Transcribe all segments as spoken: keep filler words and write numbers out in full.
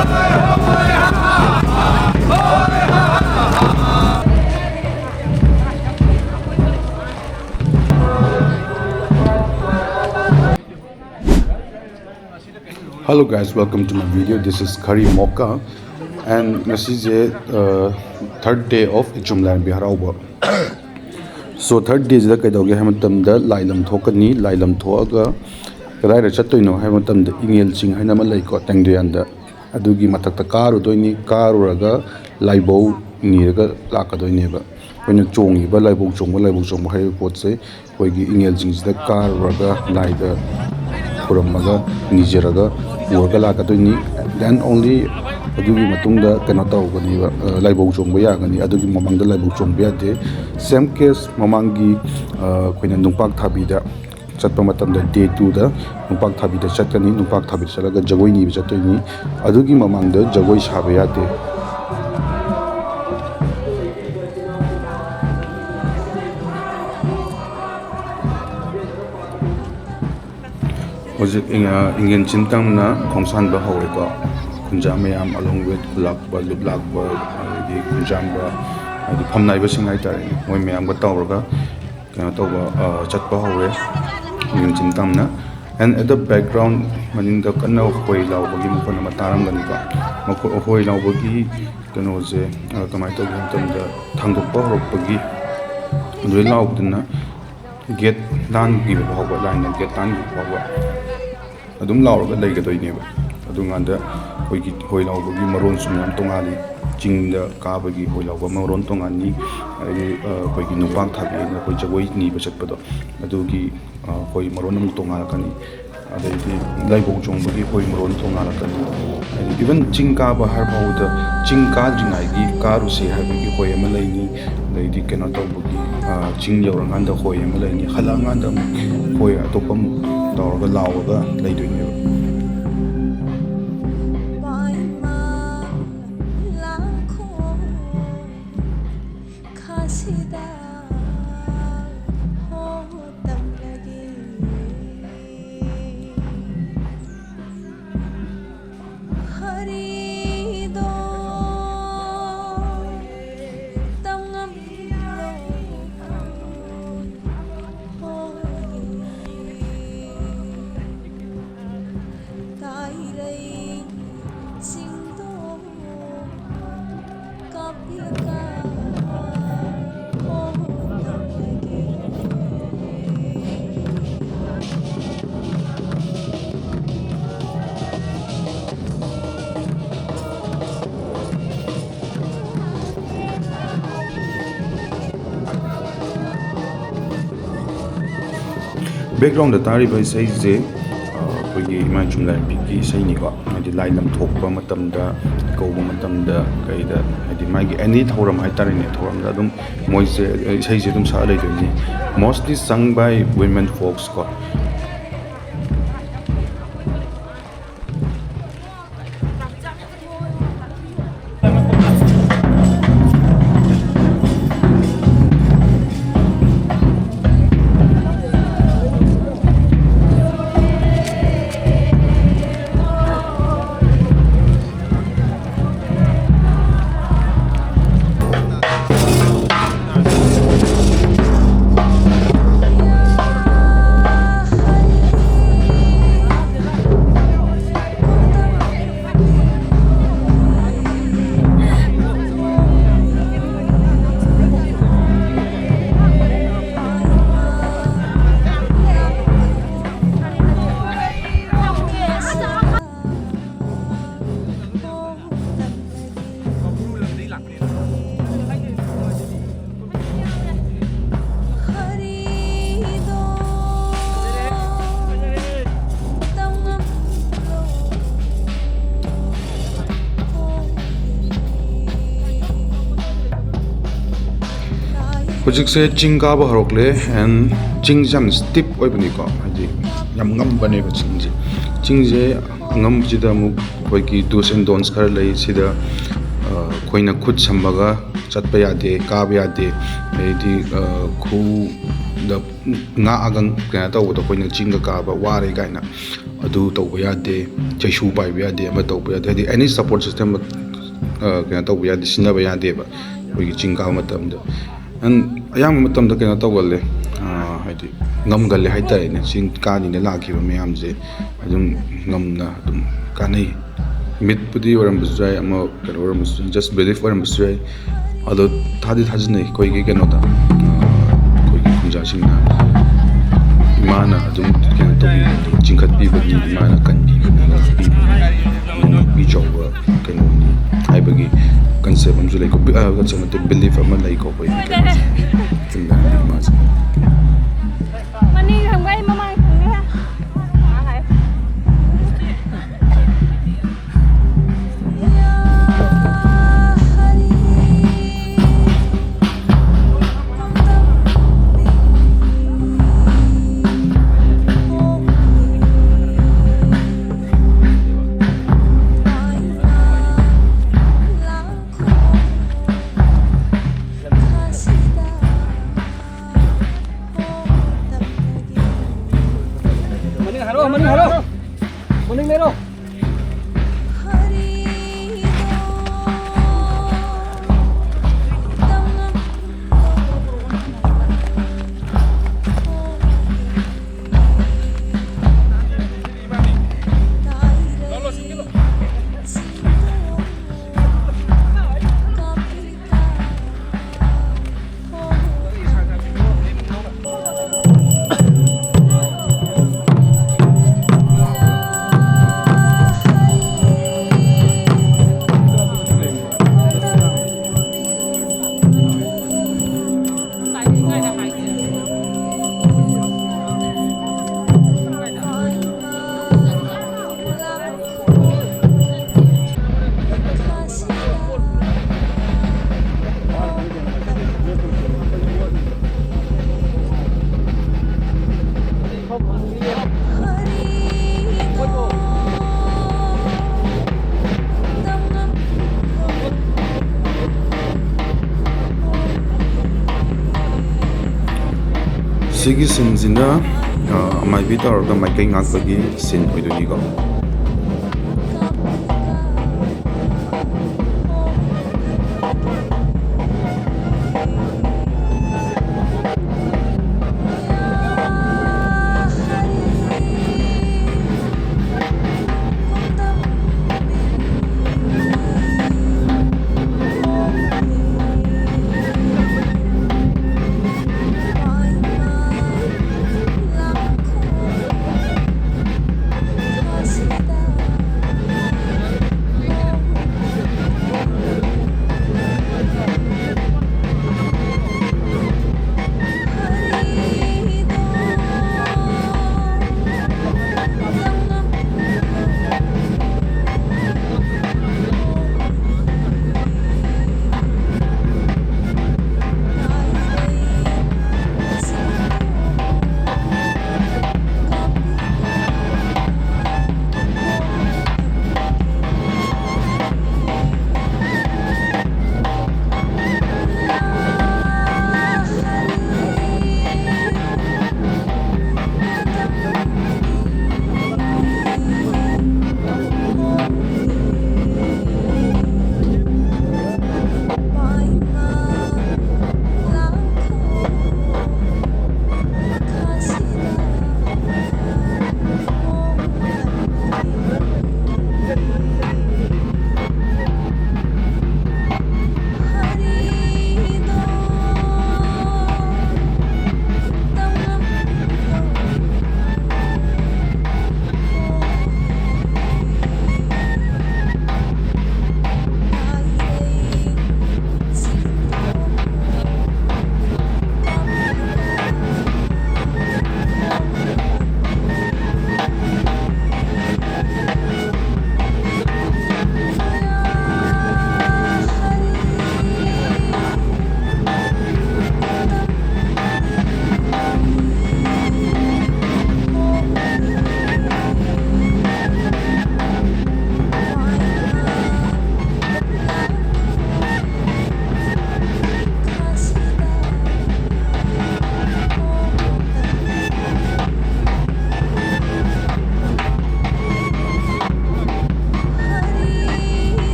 Hello guys, welcome to my video. This is Khari Moka, and ꯉꯁꯤꯁꯦ uh, third day of ꯏꯆꯨꯝ ꯂꯥꯏꯔꯦꯝꯕꯤ ꯍꯔꯥꯎꯕ꯫ So third dayꯁꯤꯗ ꯀꯩꯗꯧꯒꯦ ꯍꯥꯏꯕ ꯃꯇꯝꯗ, ꯂꯥꯏ ꯂꯝ ꯊꯣꯛꯀꯅꯤ꯫ ꯂꯥꯏ ꯂꯝ ꯊꯣꯛꯑꯒ ꯀꯗꯥꯏꯗ ꯆꯠꯇꯣꯏꯅꯣ ꯍꯥꯏꯕ ꯃꯇꯝꯗ, ꯏꯉꯦꯜ ꯆꯤꯡ ꯍꯥꯏꯅ ꯑꯃ ꯂꯩꯀꯣ, ꯇꯦꯡꯗꯨꯌꯥꯟꯗ, ꯑꯗꯨꯒꯤ ꯃꯊꯛꯇ ꯀꯥꯔꯨꯗꯣꯏꯅꯤ꯫ ꯀꯥꯔꯨꯔꯒ ꯂꯥꯏꯕꯧ ꯅꯤꯔꯒ ꯂꯥꯛꯀꯗꯣꯏꯅꯦꯕ꯫ ꯑꯩꯈꯣꯏꯅ ꯆꯣꯡꯉꯤꯕ ꯂꯥꯏꯕꯧ ꯆꯣꯡꯕ, ꯂꯥꯏꯕꯧ ꯆꯣꯡꯕ ꯍꯥꯏꯔꯤꯕ ꯄꯣꯠꯁꯦ ꯑꯩꯈꯣꯏꯒꯤ ꯏꯉꯦꯜꯁꯤꯡꯁꯤꯗ ꯀꯥꯔꯨꯔꯒ ꯂꯥꯏꯗ ꯈꯨꯔꯝꯃꯒ, ꯅꯤꯖꯔꯒ ꯄꯨꯔꯒ ꯂꯥꯛꯀꯗꯣꯏꯅꯤ꯫ Then only ꯑꯗꯨꯒꯤ ꯃꯇꯨꯡꯗ ꯀꯩꯅꯣ ꯇꯧꯒꯅꯦꯕ, ꯑ, ꯂꯥꯏꯕꯧ ꯆꯣꯡꯕ ꯌꯥꯒꯅꯤ꯫ ꯑꯗꯨꯒꯤ ꯃꯃꯥꯡꯗ ꯂꯥꯏꯕꯧ ꯆꯣꯡꯕ ꯌꯥꯗꯦ꯫ Same case ꯃꯃꯥꯡꯒꯤ, ꯑ, ꯑꯩꯈꯣꯏꯅ ꯅꯨꯡꯄꯥꯛ ꯊꯥꯕꯤꯗ ꯆꯠꯄ ꯃꯇꯝꯗ, day twoꯗ ꯅꯨꯡꯄꯥꯛ ꯊꯥꯕꯤꯗ ꯆꯠꯀꯅꯤ꯫ ꯅꯨꯡꯄꯥꯛ ꯊꯥꯕꯤꯗ ꯆꯠꯂꯒ ꯖꯒꯣꯏ ꯅꯤꯕ ꯆꯠꯇꯣꯏꯅꯤ꯫ ꯑꯗꯨꯒꯤ ꯃꯃꯥꯡꯗ ꯖꯒꯣꯏ ꯁꯥꯕ ꯌꯥꯗꯦ꯫ ꯍꯧꯖꯤꯛ ꯏꯪ-, ꯑ, ꯏꯪꯒꯦꯟ ꯆꯤꯟ ꯇꯝꯅ ꯈꯣꯡꯁꯥꯟꯕ ꯍꯧꯔꯦꯀꯣ꯫ ꯈꯨꯟꯖꯥ ꯃꯌꯥꯝ, along with ꯈꯨꯂꯥꯛꯄ, ꯂꯨꯞꯂꯥꯛꯄ, ꯑꯗꯒꯤ ꯈꯨꯟꯖꯥꯝꯕ, ꯍꯥꯏꯗꯤ ꯐꯝꯅꯥꯏꯕꯁꯤꯡ ꯍꯥꯏꯇꯥꯔꯦꯅꯦ, ꯃꯣꯏ ꯃꯌꯥꯝꯒ ꯇꯧꯔꯒ ꯀꯩꯅꯣ ꯇꯧꯕ, ꯑ, ꯆꯠꯄ ꯍꯧꯔꯦ ꯏꯪꯒꯦꯟ ꯆꯤꯟ ꯇꯝꯅ꯫ And at the background, ꯃꯅꯤꯡꯗ ꯀꯟꯅ ꯈꯣꯏ ꯂꯥꯎꯕꯒꯤ ꯃꯈꯣꯟ ꯑꯃ ꯇꯥꯔꯝꯒꯅꯤꯀꯣ꯫ ꯃꯈꯣꯏ ꯈꯣꯏ ꯂꯥꯎꯕꯒꯤ ꯀꯩꯅꯣꯁꯦ, ꯑ, ꯀꯃꯥꯏꯅ ꯇꯧꯒꯦ ꯍꯥꯏꯕ ꯃꯇꯝꯗ, ꯊꯥꯡꯗꯣꯛꯄ ꯍꯧꯔꯛꯄꯒꯤ ꯑꯗꯨꯗꯩ ꯂꯥꯎꯕꯗꯨꯅ gate ꯂꯥꯟꯈꯤꯕ ꯐꯥꯎꯕ, line-ꯅ gate ꯂꯥꯟꯈꯤꯕ ꯐꯥꯎꯕ ꯑꯗꯨꯝ ꯂꯥꯎꯔꯒ ꯂꯩꯒꯗꯣꯏꯅꯦꯕ꯫ ꯑꯗꯨꯀꯥꯟꯗ ꯑꯩꯈꯣꯏꯒꯤ ꯈꯣꯏ ꯂꯥꯎꯕꯒꯤ ꯃꯔꯣꯟꯁꯨ ꯃꯌꯥꯝ ꯇꯣꯉꯥꯜꯂꯤ꯫ ꯆꯤꯡꯗ ꯀꯥꯕꯒꯤ ꯈꯣꯏ ꯂꯥꯎꯕ ꯃꯔꯣꯟ ꯇꯣꯉꯥꯟꯅꯤ, ꯑꯗꯒꯤ, ꯑ, ꯑꯩꯈꯣꯏꯒꯤ ꯅꯨꯡꯄꯥꯛ ꯊꯥꯕꯤ ꯍꯥꯏꯅ ꯑꯩꯈꯣꯏ ꯖꯒꯣꯏ ꯅꯤꯕ ꯆꯠꯄꯗꯣ, ꯑꯗꯨꯒꯤ, ꯑ, ꯑꯩꯈꯣꯏ ꯃꯔꯣꯟ ꯑꯃꯨꯛ ꯇꯣꯉꯥꯜꯂꯛꯀꯅꯤ꯫ ꯑꯗꯩꯗꯤ ꯂꯥꯏꯕꯧ ꯆꯣꯡꯕꯒꯤ ꯑꯩꯈꯣꯏ ꯃꯔꯣꯟ ꯇꯣꯉꯥꯜꯂꯛꯀꯅꯤ꯫ ꯍꯥꯏꯗꯤ even ꯆꯤꯡ ꯀꯥꯕ ꯍꯥꯏꯕ ꯐꯥꯎꯕꯗ, ꯆꯤꯡ ꯀꯥꯗ꯭ꯔꯤꯉꯩꯒꯤ ꯀꯥꯔꯨꯁꯦ ꯍꯥꯏꯕꯒꯤ ꯈꯣꯏ ꯑꯃ ꯂꯩꯅꯤ꯫ ꯑꯗꯩꯗꯤ ꯀꯩꯅꯣ ꯇꯧꯕꯒꯤ, ꯑ, ꯆꯤꯡ ꯌꯧꯔꯀꯥꯟꯗ ꯈꯣꯏ ꯑꯃ ꯂꯩꯅꯤ꯫ ꯍꯜꯂꯛꯑꯀꯥꯟꯗ ꯑꯃꯨꯛ ꯈꯣꯏ ꯑꯇꯣꯞꯄ ꯑꯃꯨꯛ ꯇꯧꯔꯒ ꯂꯥꯎꯔꯒ ꯂꯩꯗꯣꯏꯅꯦꯕ꯫ ꯕꯦꯛꯒ꯭ꯔꯥꯎꯟꯗ ꯇꯥꯔꯤꯕ ꯏꯁꯩꯁꯦ, ꯑ, ꯑꯩꯈꯣꯏꯒꯤ ꯏꯃꯥ ꯏꯆꯨꯝ ꯂꯥꯏꯔꯦꯝꯕꯤꯒꯤ ꯏꯁꯩꯅꯤꯀꯣ꯫ ꯍꯥꯏꯗꯤ ꯂꯥꯏ ꯂꯝ ꯊꯣꯛꯄ ꯃꯇꯝꯗ, ꯀꯧꯕ ꯃꯇꯝꯗ, ꯀꯩꯗ, ꯍꯥꯏꯗꯤ ꯃꯥꯒꯤ ꯑꯦꯅꯤ ꯊꯧꯔꯝ ꯍꯥꯏꯇꯥꯔꯦꯅꯦ, ꯊꯧꯔꯝꯗ ꯑꯗꯨꯝ ꯃꯣꯏꯁꯦ ꯏꯁꯩꯁꯦ ꯑꯗꯨꯝ ꯁꯛꯑ ꯂꯩꯗꯣꯏꯅꯤ꯫ Mostly sung by women folks ꯀꯣ꯫ ꯍꯧꯖꯤꯛꯁꯦ ꯆꯤꯡ ꯀꯥꯕ ꯍꯧꯔꯛꯂꯦ꯫ And ꯆꯤꯡꯁꯦ ꯌꯥꯝ ꯁ꯭ꯇꯤꯞ ꯑꯣꯏꯕꯅꯤꯀꯣ, ꯍꯥꯏꯗꯤ ꯌꯥꯝ ꯉꯝꯕꯅꯦꯕ ꯆꯤꯡꯁꯦ꯫ ꯆꯤꯡꯁꯦ ꯑꯉꯝꯕꯁꯤꯗ ꯑꯃꯨꯛ ꯑꯩꯈꯣꯏꯒꯤ do's and don'ts ꯈꯔ ꯂꯩ꯫ ꯁꯤꯗ, ꯑ, ꯑꯩꯈꯣꯏꯅ ꯈꯨꯠ ꯁꯝꯃꯒ ꯆꯠꯄ ꯌꯥꯗꯦ, ꯀꯥꯕ ꯌꯥꯗꯦ꯫ ꯑꯗꯩꯗꯤ, ꯑ, ꯈꯨꯗ ꯉꯥꯛꯑꯒ ꯀꯩꯅꯣ ꯇꯧꯕꯗꯣ, ꯑꯩꯈꯣꯏꯅ ꯆꯤꯡꯒ ꯀꯥꯕ ꯋꯥꯔꯦ ꯀꯥꯏꯅ ꯑꯗꯨ ꯇꯧꯕ ꯌꯥꯗꯦ, ꯆꯩꯁꯨ ꯄꯥꯏꯕ ꯌꯥꯗꯦ, ꯑꯃ ꯇꯧꯕ ꯌꯥꯗꯦ, ꯍꯥꯏꯗꯤ any support system, ꯑ, ꯀꯩꯅꯣ ꯇꯧꯕ ꯌꯥꯗꯦ, ꯁꯤꯖꯤꯟꯅꯕ ꯌꯥꯗꯦꯕ ꯑꯩꯈꯣꯏꯒꯤ ꯆꯤꯡ ꯀꯥꯕ ꯃꯇꯝꯗ꯫ And ꯑꯌꯥꯝꯕ ꯃꯇꯝꯗ ꯀꯩꯅꯣ ꯇꯧꯒꯜꯂꯦ, ꯑ, ꯍꯥꯏꯗꯤ ꯉꯝꯒꯜꯂꯦ ꯍꯥꯏꯇꯥꯔꯦꯅꯦ꯫ ꯆꯤꯡ ꯀꯥꯅꯤꯅ ꯂꯥꯛꯈꯤꯕ ꯃꯌꯥꯝꯁꯦ ꯑꯗꯨꯝ ꯉꯝꯅ ꯑꯗꯨꯝ ꯀꯥꯟꯅꯩ꯫ ꯃꯤꯠꯄꯨꯗꯤ ꯑꯣꯏꯔꯝꯕꯁꯨ ꯌꯥꯏ, ꯑꯃ ꯀꯩꯅꯣ ꯑꯣꯏꯔꯝꯕꯁꯨ, just belief ꯑꯣꯏꯔꯝꯕꯁꯨ ꯌꯥꯏ꯫ ꯑꯗꯣ ꯊꯥꯗꯤ ꯊꯥꯖꯅꯩ ꯑꯩꯈꯣꯏꯒꯤ ꯀꯩꯅꯣꯗ, ꯑꯩꯈꯣꯏꯒꯤ ꯈꯨꯟꯖꯥꯁꯤꯡꯅ ꯏꯃꯥꯅ ꯑꯗꯨꯝ ꯀꯩꯅꯣ ꯇꯧꯕꯤꯕꯅꯤ, ꯆꯤꯡꯈꯠꯄꯤꯕꯅꯤ, ꯏꯃꯥꯅ ꯀꯟꯕꯤꯕꯅꯤ, ꯉꯥꯛꯄꯤꯕꯅꯤ, ꯉꯥꯛꯄꯤ ꯆꯥꯎꯕ ꯀꯩꯅꯣꯅꯤ ꯍꯥꯏꯕꯒꯤ concept ꯑꯃꯁꯨ ꯂꯩꯀꯣ꯫ ꯕꯤ-, ꯑ, concept ꯅꯠꯇꯦ, belief ꯑꯃ ꯂꯩꯀꯣ ꯑꯩꯈꯣꯏꯒꯤ ꯀꯩꯅꯣꯁꯦ꯫ ꯆꯨꯝꯅ ꯍꯥꯏꯕꯗꯤ ꯏꯃꯥꯁꯦ꯫ ꯃꯅꯤꯡ ꯊꯪꯕ ꯑꯩ ꯃꯃꯥꯡ ꯊꯪꯅ꯫ ꯃꯅꯤꯡ ꯍꯜꯂꯣ, ꯃꯅꯤꯡ ꯍꯜꯂꯣ꯫ ꯃꯅꯤꯡ ꯂꯩꯔꯣ꯫ ꯁꯤꯒꯤ ꯁꯤꯟꯁꯤꯅ, ꯑ, ꯃꯥꯏꯕꯤ ꯇꯧꯔꯒ ꯃꯥꯏꯀꯩ ꯉꯥꯛꯄꯒꯤ ꯁꯤꯟ ꯑꯣꯏꯗꯣꯏꯅꯤꯀꯣ꯫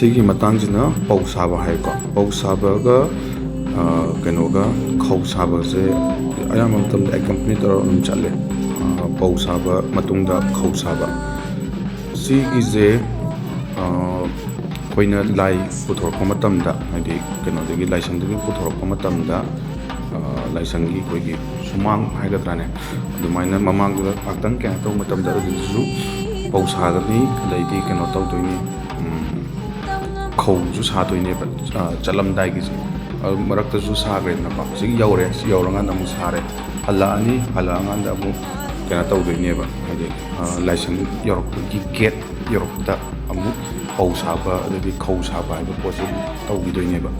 ꯁꯤꯒꯤ ꯃꯇꯥꯡꯁꯤꯅ ꯄꯧ ꯁꯥꯕ ꯍꯥꯏꯀꯣ꯫ ꯄꯧ ꯁꯥꯕꯒ, ꯑ, ꯀꯩꯅꯣꯒ ꯈꯧ ꯁꯥꯕꯁꯦ ꯑꯌꯥꯝꯕ ꯃꯇꯝꯗ ꯑꯦꯀꯝꯄꯅꯤ ꯇꯧꯔꯒ ꯑꯗꯨꯝ ꯆꯠꯂꯦ꯫ ꯑ, ꯄꯧ ꯁꯥꯕ ꯃꯇꯨꯡꯗ ꯈꯧ ꯁꯥꯕ꯫ ꯁꯤꯒꯤꯁꯦ, ꯑ, ꯑꯩꯈꯣꯏꯅ ꯂꯥꯏ ꯄꯨꯊꯣꯔꯛꯄ ꯃꯇꯝꯗ, ꯍꯥꯏꯗꯤ ꯀꯩꯅꯣꯗꯒꯤ, ꯂꯥꯏꯁꯪꯗꯒꯤ ꯄꯨꯊꯣꯔꯛꯄ ꯃꯇꯝꯗ, ꯑ, ꯂꯥꯏꯁꯪꯒꯤ ꯑꯩꯈꯣꯏꯒꯤ ꯁꯨꯃꯥꯡ ꯍꯥꯏꯒꯗ꯭ꯔꯥꯅꯦ, ꯑꯗꯨꯃꯥꯏꯅ ꯃꯃꯥꯡꯗꯨꯗ ꯉꯥꯛꯇꯪ ꯀꯩꯅꯣ ꯇꯧꯕ ꯃꯇꯝꯗ, ꯑꯗꯨꯗꯁꯨ ꯄꯧ ꯁꯥꯒꯅꯤ, ꯑꯗꯩꯗꯤ ꯀꯩꯅꯣ ꯇꯧꯗꯣꯏꯅꯤ, ꯎꯝ, ꯈꯧꯁꯨ ꯁꯥꯗꯣꯏꯅꯦꯕ, ꯑ, ꯆꯠꯂꯝꯗꯥꯏꯒꯤꯁꯦ꯫ ꯑꯗꯨ ꯃꯔꯛꯇꯁꯨ ꯁꯥꯈ꯭ꯔꯦꯗꯅꯀꯣ, ꯍꯧꯖꯤꯛ ꯌꯧꯔꯦ, ꯁꯤ ꯌꯧꯔꯀꯥꯟꯗ ꯑꯃꯨꯛ ꯁꯥꯔꯦ, ꯍꯜꯂꯛꯑꯅꯤ, ꯍꯜꯂꯛꯑꯀꯥꯟꯗ ꯑꯃꯨꯛ ꯀꯩꯅꯣ ꯇꯧꯗꯣꯏꯅꯦꯕ, ꯍꯥꯏꯗꯤ, ꯑ, ꯂꯥꯏꯁꯪ ꯌꯧꯔꯛꯄꯒꯤ ꯒꯦꯠ ꯌꯧꯔꯛꯄꯗ ꯑꯃꯨꯛ ꯄꯧ ꯁꯥꯕ, ꯑꯗꯩꯗꯤ ꯈꯧ ꯁꯥꯕ ꯍꯥꯏꯕ ꯄꯣꯠꯁꯦ ꯑꯃꯨꯛ ꯇꯧꯈꯤꯗꯣꯏꯅꯦꯕ꯫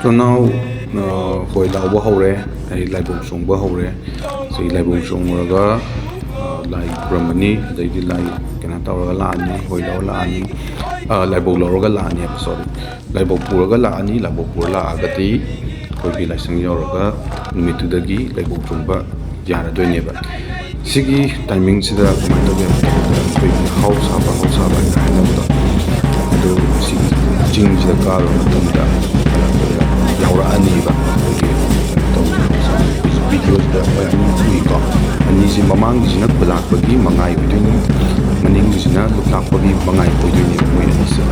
So now, uh, ꯍꯣꯏ ꯂꯥꯎꯕ ꯍꯧꯔꯦ, ꯑꯩ ꯂꯥꯏꯕꯧ ꯆꯣꯡꯕ ꯍꯧꯔꯦ꯫ ꯁꯤ ꯂꯥꯏꯕꯧ ꯆꯣꯡꯉꯨꯔꯒ, uh, ꯂꯥꯏ ꯈꯨꯔꯝꯃꯅꯤ, ꯑꯗꯩꯗꯤ ꯂꯥꯏ ꯀꯩꯅꯣ ꯇꯧꯔꯒ ꯂꯥꯛꯑꯅꯤ, ꯍꯣꯏ ꯂꯧꯔ ꯂꯥꯛꯑꯅꯤ, uh, ꯂꯥꯏꯕꯧ ꯂꯧꯔꯒ ꯂꯥꯛꯑꯅꯤ ꯍꯥꯏꯕ, sorry, ꯂꯥꯏꯕꯧ ꯄꯨꯔꯒ ꯂꯥꯛꯑꯅꯤ꯫ ꯂꯥꯏꯕꯧ ꯄꯨꯔ ꯂꯥꯛꯑꯒꯗꯤ ꯑꯩꯈꯣꯏꯒꯤ ꯂꯥꯏꯁꯪ ꯌꯧꯔꯒ ꯅꯨꯃꯤꯠꯇꯨꯗꯒꯤ ꯂꯥꯏꯕꯧ ꯆꯣꯡꯕ ꯌꯥꯔꯗꯣꯏꯅꯦꯕ꯫ ꯁꯤꯒꯤ ꯇꯥꯏꯃꯤꯡꯁꯤꯗ ꯀꯃꯥꯏꯅ ꯇꯧꯒꯦ ꯍꯥꯏꯕ ꯃꯇꯝꯗ, ꯑꯩꯈꯣꯏꯒꯤ ꯍꯥꯎ ꯁꯥꯕ, ꯍꯥꯎ ꯁꯥꯕ ꯍꯥꯏꯅ ꯍꯥꯏꯅꯕꯗꯣ, ꯑꯗꯨ ꯁꯤꯒꯤ ꯆꯤꯡꯁꯤꯗ ꯀꯥꯔꯨꯕ ꯃꯇꯝꯗ ꯌꯥꯎꯔꯛꯑꯅꯤꯕ꯫ ꯑꯩꯈꯣꯏꯒꯤ ꯀꯩꯅꯣ ꯇꯧꯕ ꯚꯤꯗꯤꯑꯣꯁꯤꯗ ꯑꯩꯈꯣꯏ ꯑꯅꯤ ꯎꯏꯀꯣ꯫ ꯑꯅꯤꯁꯤ, ꯃꯃꯥꯡꯒꯤꯁꯤꯅ ꯈꯨꯂꯥꯛꯄꯒꯤ ꯃꯉꯥꯏ ꯑꯣꯏꯗꯣꯏꯅꯤ, ꯃꯅꯤꯡꯒꯤꯁꯤꯅ ꯂꯨꯞꯂꯥꯛꯄꯒꯤ ꯃꯉꯥꯏ ꯑꯣꯏꯗꯣꯏꯅꯦꯕ ꯃꯣꯏ ꯑꯅꯤꯁꯦ꯫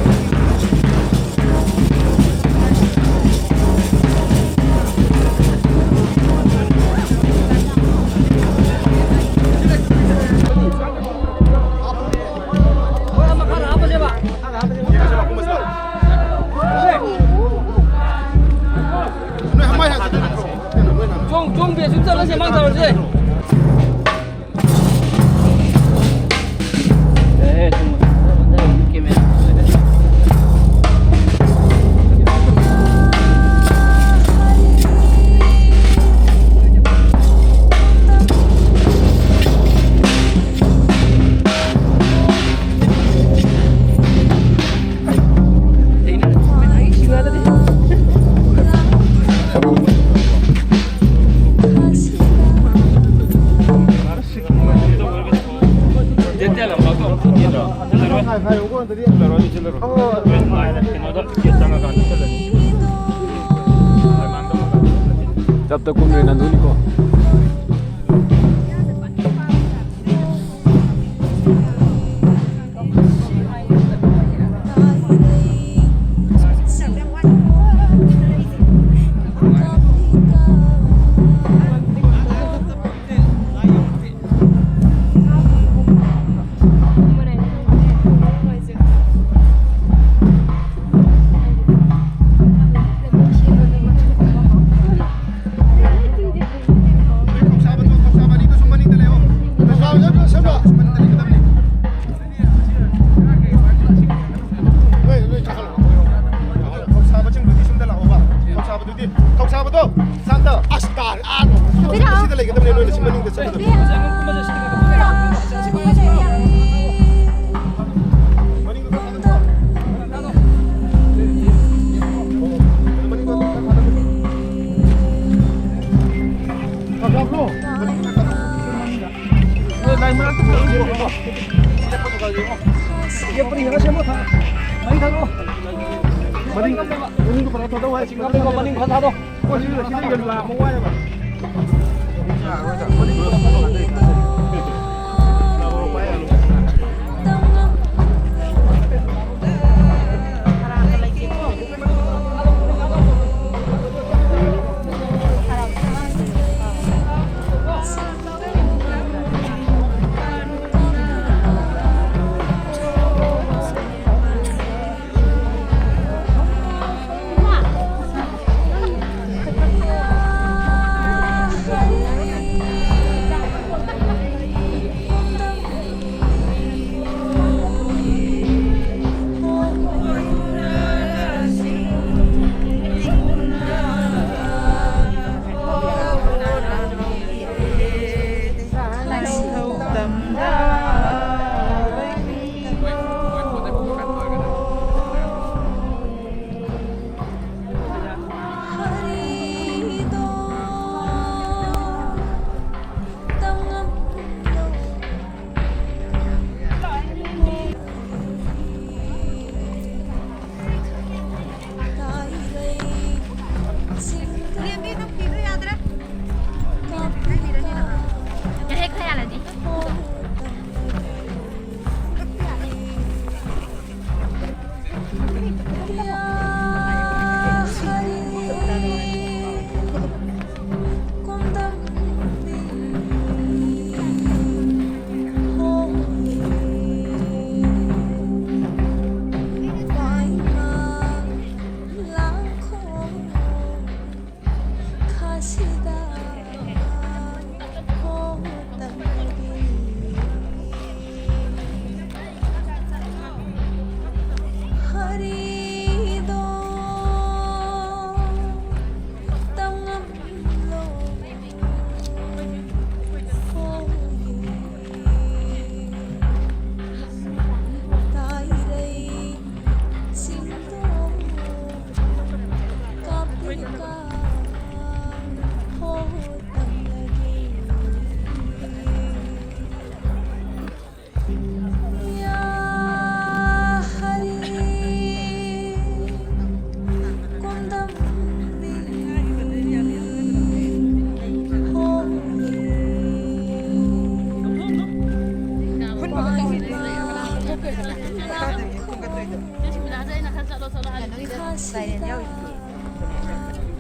ꯆꯣꯡ, ꯆꯣꯡ, ꯕꯦ, ꯁꯨꯝ ꯆꯠꯂꯁꯦ, ꯃꯥꯡ ꯇꯧꯔꯁꯦ꯫ ꯇꯞꯇ ꯀꯨꯝꯗ꯭ꯔꯦ ꯅꯟꯗꯨꯅꯤꯀꯣ꯫ ꯃꯅꯤꯡ ꯈꯔ ꯊꯥꯗꯣ꯫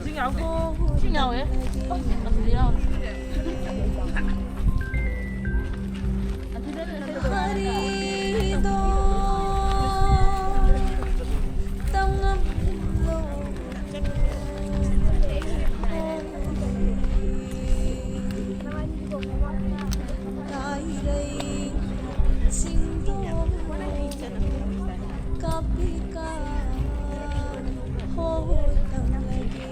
ꯁꯤ ꯌꯥꯎꯀꯣ꯫ ꯁꯤ ꯌꯥꯎꯋꯦ꯫ ꯑꯁꯤꯗ ꯌꯥꯎꯔꯦ꯫ ꯑꯁꯤꯗ ꯂꯩꯔꯦ꯫ ꯍꯔꯤꯗꯣ ꯇꯝꯉꯝꯂꯣ꯫ ꯇꯥꯏꯔꯩ ꯆꯤꯡꯗꯣ ꯀꯥꯞꯄꯤ ꯀꯥꯞ ꯍꯣ ꯇꯝꯂꯒꯦ꯫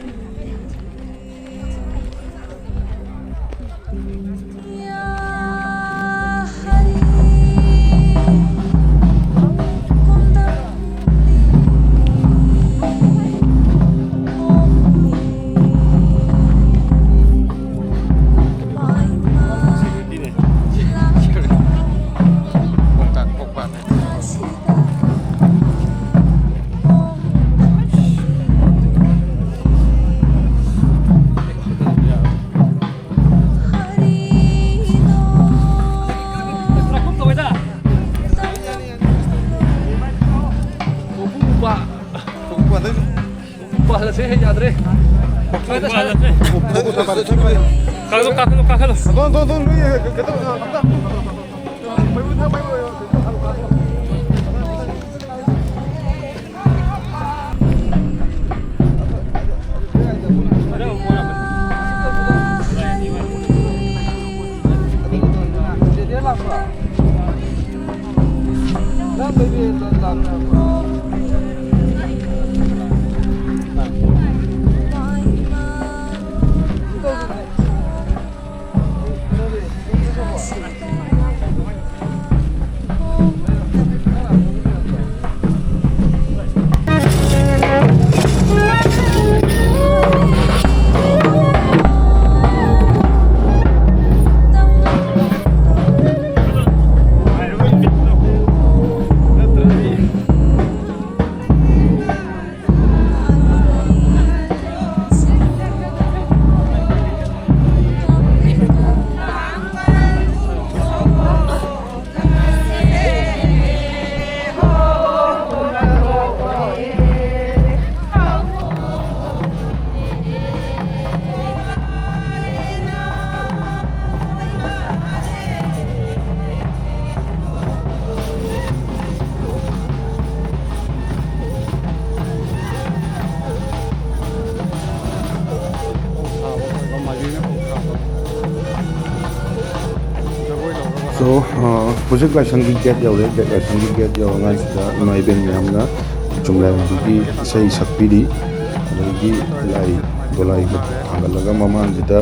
ꯄꯥꯍꯜꯂꯁꯦ, ꯌꯥꯗ꯭ꯔꯦ꯫ ꯀꯥꯈꯠꯂꯣ, ꯀꯥꯈꯠꯂꯣ, ꯀꯥꯈꯠꯂꯣ꯫ ꯑꯗꯣ, ꯑꯗꯣ, ꯑꯗꯣ, ꯅꯣꯏ ꯀꯩꯅꯣ, ꯑꯝꯇ꯫ So, ꯍꯧꯖꯤꯛ ꯂꯥꯏꯁꯪꯒꯤ ꯒꯦꯠ ꯌꯧꯔꯦ꯫ ꯒꯦꯠ, ꯂꯥꯏꯁꯪꯒꯤ ꯒꯦꯠ ꯌꯧꯔꯀꯥꯟꯁꯤꯗ ꯏꯃꯥ ꯏꯕꯦꯟ ꯃꯌꯥꯝꯅ ꯆꯨꯝꯂꯦꯟꯕꯤꯒꯤ ꯏꯁꯩ ꯁꯛꯄꯤꯔꯤ꯫ ꯑꯗꯒꯤ ꯂꯥꯏ ꯗꯣꯂꯥꯏ ꯊꯥꯡꯒꯠꯂꯒ ꯃꯃꯥꯡꯁꯤꯗ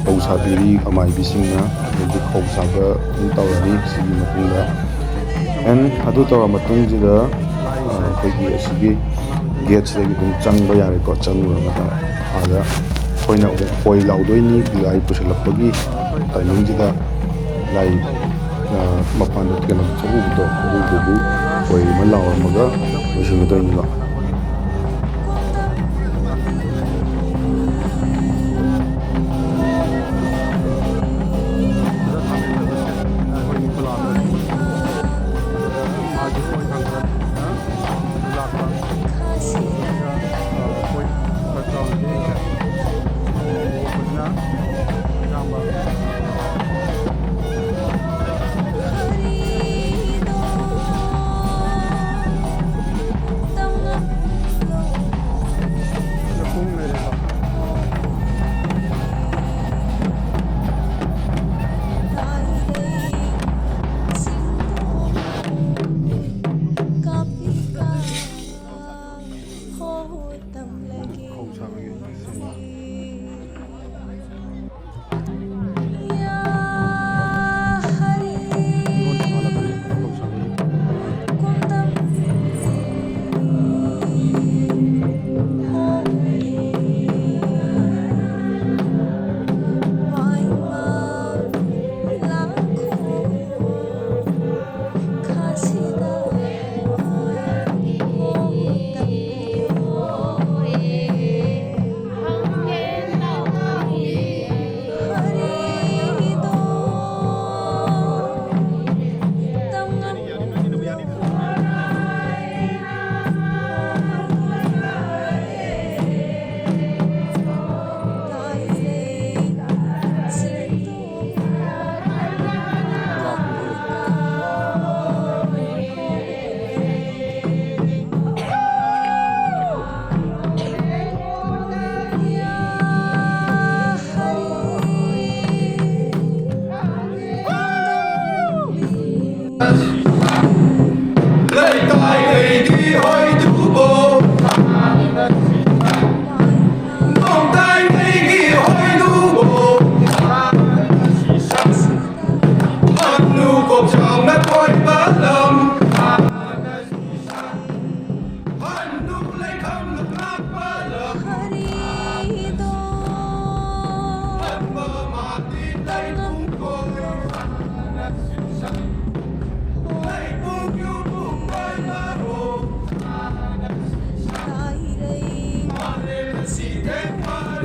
ꯐꯧ ꯁꯥꯕꯤꯔꯤ ꯑꯃꯥꯏꯕꯤꯁꯤꯡꯅ꯫ ꯑꯗꯒꯤ ꯐꯧ ꯁꯥꯕ ꯑꯗꯨꯝ ꯇꯧꯔꯅꯤ ꯁꯤꯒꯤ ꯃꯇꯨꯡꯗ꯫ ꯑꯦꯟ ꯑꯗꯨ ꯇꯧꯔ ꯃꯇꯨꯡꯁꯤꯗ, ꯑ, ꯑꯩꯈꯣꯏꯒꯤ ꯑꯁꯤꯒꯤ ꯒꯦꯠꯁꯤꯗꯒꯤ ꯑꯗꯨꯝ ꯆꯪꯕ ꯌꯥꯔꯦꯀꯣ꯫ ꯆꯪꯉꯨꯔꯒ ꯑꯥꯗ ꯑꯩꯈꯣꯏꯅ ꯑꯃꯨꯛ ꯈꯣꯏ ꯂꯥꯎꯗꯣꯏꯅꯤ꯫ ꯂꯥꯏ ꯄꯨꯁꯤꯜꯂꯛꯄꯒꯤ ꯇꯥꯏꯃꯤꯡꯁꯤꯗ ꯂꯥꯏ, ꯑ, ꯃꯄꯥꯟꯗ ꯀꯩꯅꯣ ꯊꯣꯛꯎꯕꯗꯣ, ꯑꯗꯨꯗꯨꯒꯤ ꯈꯣꯏ ꯑꯃ ꯂꯥꯎꯔꯝꯃꯒ ꯂꯣꯏꯁꯤꯟꯒꯗꯣꯏꯅꯤꯀꯣ꯫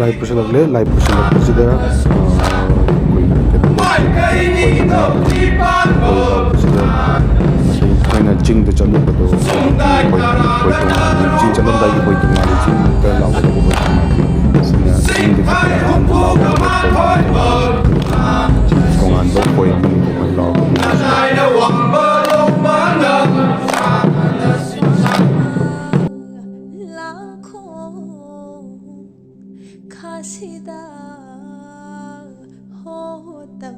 ꯂꯥꯏ ꯄꯨꯁꯤꯜꯂꯛꯂꯦ꯫ ꯂꯥꯏ ꯄꯨꯁꯤꯜꯂꯛꯄꯁꯤꯗ, ꯑ, ꯑꯩꯈꯣꯏ ꯀꯩꯅꯣ ꯇꯧꯕꯁꯤꯗ, ꯑꯩꯈꯣꯏꯅ ꯆꯤꯡꯗ ꯆꯠꯂꯨꯕꯗꯣ, ꯑꯩꯈꯣꯏ, ꯑꯩꯈꯣꯏ ꯇꯣꯉꯥꯟꯅ ꯆꯤꯡ ꯆꯠꯂꯝꯗꯥꯏꯒꯤ ꯑꯩꯈꯣꯏ ꯇꯣꯉꯥꯟꯅ ꯆꯤꯡꯗ ꯂꯥꯎꯒꯗꯕ ꯑꯩꯈꯣꯏ ꯇꯣꯉꯥꯟꯅ, ꯑꯁꯤꯅ ꯆꯤꯡꯗꯒꯤ ꯇꯣꯉꯥꯟꯅ ꯂꯥꯎꯒꯗꯕ ꯑꯩꯈꯣꯏ ꯇꯣꯉꯥꯟꯕ ꯑꯩꯈꯣꯏ ꯑꯃꯅꯤ ꯑꯩꯈꯣꯏ ꯂꯥꯎꯒꯗꯕ꯫ ꯂꯥꯛꯈꯣ ꯈꯥꯁꯤꯗ ꯍꯣ ꯇꯝ